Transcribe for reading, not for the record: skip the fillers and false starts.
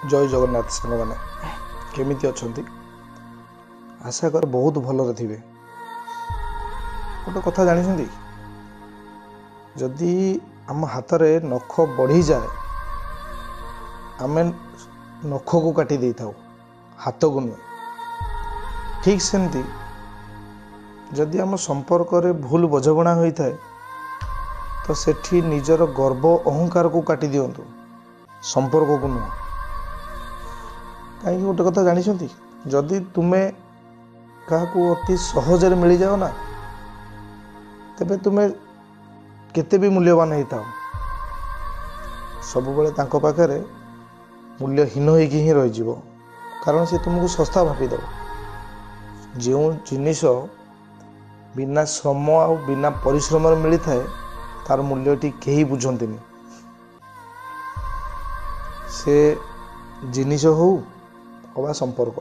ଜୟ ଜଗନ୍ନାଥ ସାଙ୍ଗମାନେ, କେମିତି ଅଛନ୍ତି? ଆଶା କରେ ବହୁତ ଭଲରେ ଥିବେ। ଗୋଟେ କଥା ଜାଣିଛନ୍ତି, ଯଦି ଆମ ହାତରେ ନଖ ବଢ଼ିଯାଏ ଆମେ ନଖକୁ କାଟି ଦେଇଥାଉ, ହାତକୁ ନୁହେଁ। ଠିକ୍ ସେମିତି ଯଦି ଆମ ସମ୍ପର୍କରେ ଭୁଲ ବୁଝାମଣା ହୋଇଥାଏ ତ ସେଠି ନିଜର ଗର୍ବ ଅହଙ୍କାରକୁ କାଟି ଦିଅନ୍ତୁ, ସମ୍ପର୍କକୁ ନୁହଁ। କାହିଁକି ଗୋଟେ କଥା ଜାଣିଛନ୍ତି, ଯଦି ତୁମେ କାହାକୁ ଅତି ସହଜରେ ମିଳିଯାଅ ନା, ତେବେ ତୁମେ କେତେ ବି ମୂଲ୍ୟବାନ ହେଇଥାଅ, ସବୁବେଳେ ତାଙ୍କ ପାଖରେ ମୂଲ୍ୟହୀନ ହେଇକି ହିଁ ରହିଯିବ। କାରଣ ସେ ତୁମକୁ ଶସ୍ତା ଭାବିଦେବ। ଯେଉଁ ଜିନିଷ ବିନା ଶ୍ରମ ଆଉ ବିନା ପରିଶ୍ରମରେ ମିଳିଥାଏ ତାର ମୂଲ୍ୟଟି କେହି ବୁଝନ୍ତିନି। ସେ ଜିନିଷ ହଉ ଅବା ସମ୍ପର୍କ।